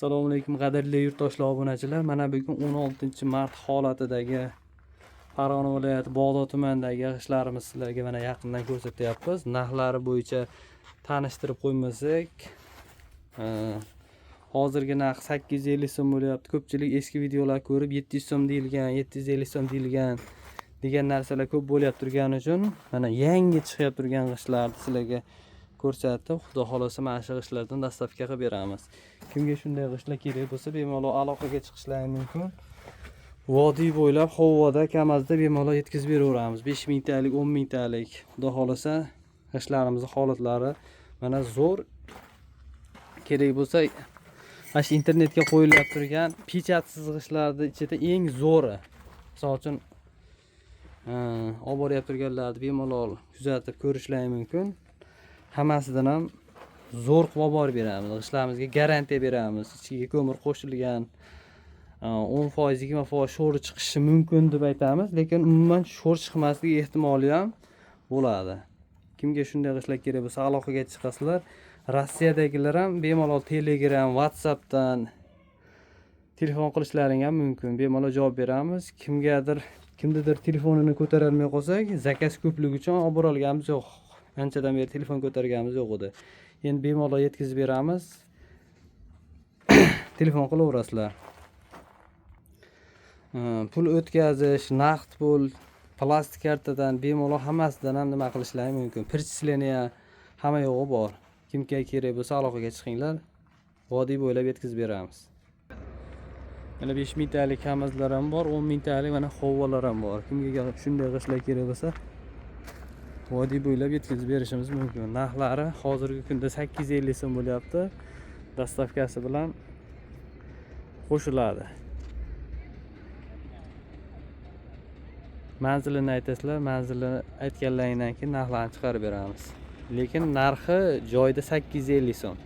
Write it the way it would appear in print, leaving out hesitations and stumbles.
Assalomu alaykum qadrli yurtdoshlar, obunachilar. Mana bugun 16-mart holatidagi Farg'ona viloyati Bog'dod tumanidagi g'ishtlarimizni sizlarga mana yaqindan ko'rsatyapmiz. Narxlari bo'yicha tanishtirib qo'ymasak, hozirgi narx 850 so'm bo'lyapti. Ko'pchilik eski videolar ko'rib 700 so'm deyilgan, 750 so'm deyilgan degan narsalar ko'p bo'lyapti turgani uchun mana yangi chiqyapti turgan g'ishtlarni sizlarga ko'rsatib, xudo xolasa mana shu g'ishtlardan dostavka qilib beramiz. Kimga shunday g'ishtlar kerak bo'lsa, bemalol aloqaga chiqishlari mumkin. Vodiy bo'ylab Xovoda, Kamazda bemalol yetkazib beraveramiz. 5 mingtalik, 10 mingtalik. Xudo xolasa g'ishtlarimizni holatlari mana zo'r. Kerak bo'lsa mana shu internetga qo'yilib turgan pechatsiz g'ishtlarni ichida eng zo'ri. Misol uchun, olib boryapti turganlarni bemalol kuzatib ko'rishlari mumkin. Hammasidan ham zo'r qilib olib borib beramiz. G'ishtlarimizga garantiya beramiz. Ichiga ko'mir qo'shilgan, 10%, 20% sho'ri chiqishi mumkin deb aytamiz, lekin umuman sho'r chiqmasligi ehtimoli ham bo'ladi. Kimga shunday g'ishtlar kerak bo'lsa, aloqaga chiqasizlar. Rossiyadagilar ham bemalol Telegram, WhatsAppdan telefon qilishlaring ham mumkin. Bemalol javob beramiz. Kimgadir, kimnidir telefonini ko'tarolmay qolsak, zakaz ko'pligi uchun olib borolganimiz yo'q. Anchadan beri telefon ko'targanimiz yo'q edi. Endi bemalol yetkazib beramiz. Telefon qilaverasizlar. Pul o'tkazish, naqd pul, plastik kartadan bemalol hammasidan ham nima qilishlari mumkin. Перечисление hamma yo'g'i bor. Kimga kerak bo'lsa aloqaga chiqinglar. Vodiy bo'ylab yetkazib beramiz. Mana 5 mingtalik Kamazlar ham bor, 10 mingtalik mana Hovalar ham bor. Kimga shunday g'ishtlar kerak bo'lsa, vodiy bo'ylab yetkazib berishimiz mumkin. Narxlari hozirgi kunda 850 so'm bo'lyapti. Dostavkasi bilan qo'shiladi. Manzilini aytasizlar, manzilini aytganlaringdan keyin narxlarni chiqarib beramiz. Lekin narxi joyida 850 so'm.